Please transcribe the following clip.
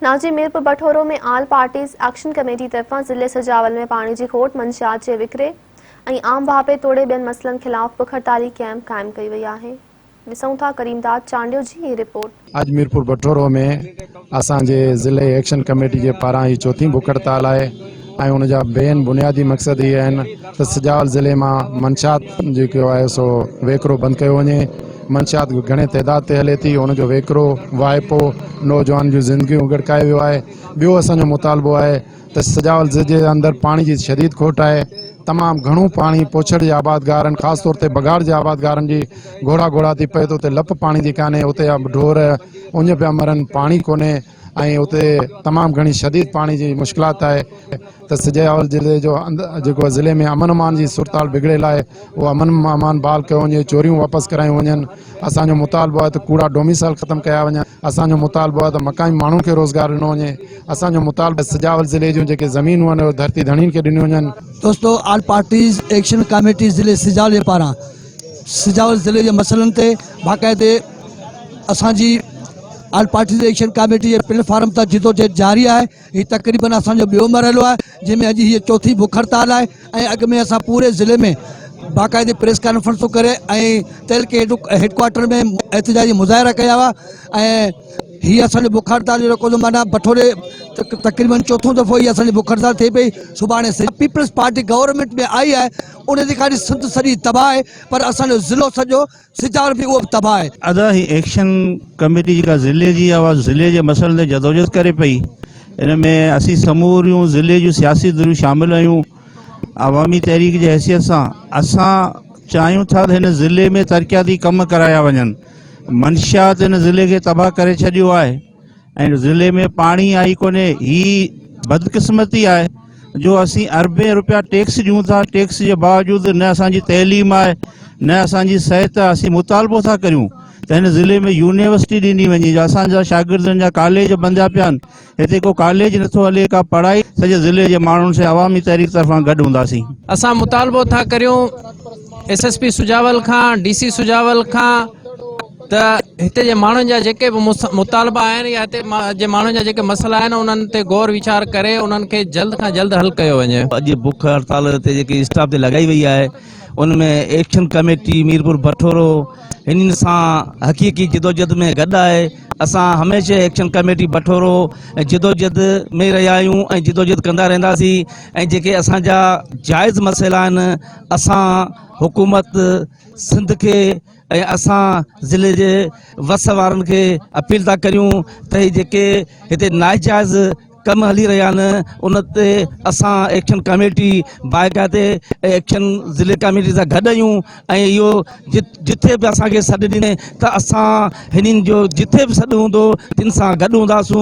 ناجي Mirpur Bathoro ۾ all parties action committee طرفان ضلعي سجاول ۾ پاڻي جي کوٽ، منشيات جي وڪري ۽ عام واهپي توڙي ٻين مسئلن خلاف بک هڙتالي ڪئمپ قائم ڪئي وئي آهي. ڏسون ٿا ڪريم داد چانڊيو جي هي رپورٽ. اڄ ميرپور بٺورو ۾ اسان جي ضلعي ايڪشن ڪميٽي جي پاران هي چوٿين بک هڙتال آهي ۽ ان جا مين بنيادي مقصد اهي آهن ته سجاول ضلعي مان منشيات جيڪو آهي سو ويڪرو بند ڪيو وڃي، منشيات گهڻي تعداد تي هلي ٿي ان جو ويڪرو واهپو نوجوانن جون زندگيون ڳڙڪائي ويو آهي، ٻيو اسان جو مطالبو آهي ته سجاول ضلعي جي اندر پاڻي جي شديد کوٽ آهي تمام گهڻو پاڻي پوڇڙ جي آبادگارن خاص طور تي بگهاڙ جي آبادگارن جي گهوڙا گهوڙا ٿي پئي ٿو اتي لپ پاڻي جي ڪانهي اتي جا ڍور اڃ پيا مرن پاڻي ڪونهي ۽ اتي تمام گهڻي شديد پاڻي جي مشڪلات آهي ته سجاول ضلعي جو جيڪو ضلعي ۾ امن امان جي صورتحال بگڙيل آهي اهو امن امان بحال ڪيو وڃي چوريون واپس ڪرايون وڃن اسان جو مطالبو آهي ته ڪوڙا ڊوميسائل ختم ڪيا وڃن اسان جو مطالبو آهي ته مقامي ماڻهن کي روزگار ڏنو وڃي اسان جو مطالبو سجاول ضلعي جون جيڪي زمينون آهن اهي ڌرتي ڌڻين کي ڏنيون وڃن. دوستو آل پارٽيز ايڪشن ڪاميٽي ضلعي سجاول جي پاران سجاول ضلعي جي مسئلن تي باقاعدي اسان جي آل پارٽيز ايڪشن ڪاميٽي جي پليٽ فارم تان جدوجهد جاري آهي هي تقريبن اسان جو ٻيو مرحلو آهي جنهن ۾ اڄ هيء چوٿين بک هڙتال آهي ۽ اڳ ۾ اسان پوري ضلعي ۾ باقاعدي پريس ڪانفرنسون ڪري ۽ تعلقي هيڊ ڪوارٽر ۾ احتجاجي مظاهرا ڪيا هئا ۽ هي اسان جو بک هڙتال جو رڪو معنيٰ بٺوري تقريبن چوٿون دفعو هي اسان جي بک هڙتال ٿئي پئي سڀاڻي پيپلز پارٽي گورنمينٽ ۾ آئي آهي ان جي ڪاري سنڌ سڄي تباهه آهي پر اسان جو ضلعو سڄو سجاول به اهو به تباهه آهي. ادا هي ايڪشن ڪميٽي جيڪا ضلعي جي آهي اها ضلعي جي مسئلن تي جدوجهد ڪري پئي ان ۾ اسين سموريون ضلعي جون سياسي ڌريون شامل آهيون عوامي تحريڪ جي حيثيت سان اسان چاهيون ٿا ته هن ضلعي ۾ ترقياتي ڪم ڪرايا وڃن منشيات هن ضلعي کي تباهه ڪري ڇڏيو آهي ۽ ضلعي ۾ پاڻي آئي ڪونهي هي بدقسمتي آهي جو اسين اربين روپيا ٽيڪس ڏيون ٿا ٽيڪس جي باوجود نه اسان جي تعليم آهي نه اسان جي صحت آهي اسين مطالبو ٿا ڪريون ته هن ضلعي ۾ يونيورسٽي ڏني وڃي جو اسان جا شاگردن جا ڪاليج بند ٿيا پيا آهن هتي ڪو ڪاليج نٿو هلي ڪا پڙهائي سڄي ضلعي جي ماڻهن سان عوامي تحريڪ طرفان گڏ هونداسين. اسان مطالبو ٿا ڪريون ايس ايس پي سجاول کان ڊي سي سجاول کان ته هتي جي ماڻهن جا جيڪي به مطالبا آهن يا هتي جي ماڻهن جا جيڪي مسئلا آهن انهن تي غور ويچار ڪري انهن کي جلد کان جلد حل ڪيو وڃي. اڄ بک هڙتال تي جيڪي اسٽاف تي لڳائي وئي آهي ان ۾ ايڪشن ڪميٽي ميرپور بٺورو هنن سان حقيقي جدوجھد ۾ گڏ آهي اسان هميشه ايڪشن ڪميٽي بٺورو جدوجھد ۾ رهيا آهيون ۽ جدوجھد ڪندا رهنداسين ۽ جيڪي اسان جا جائز مسئلا آهن اسان حڪومت سنڌ کي ۽ اسان ضلعي جي وس وارن کي اپيل ٿا ڪريون ته هي جيڪي هتي ناجائز ڪم هلي رهيا آهن ان تي اسان ايڪشن ڪميٽي باقاعدي ايڪشن ضلعي ڪميٽي سان گڏ آهيون ۽ اهو جتي به اسان کي سڏ ڏني ته اسان هنن جو جتي به سڏ هوندو تن سان گڏ هونداسون.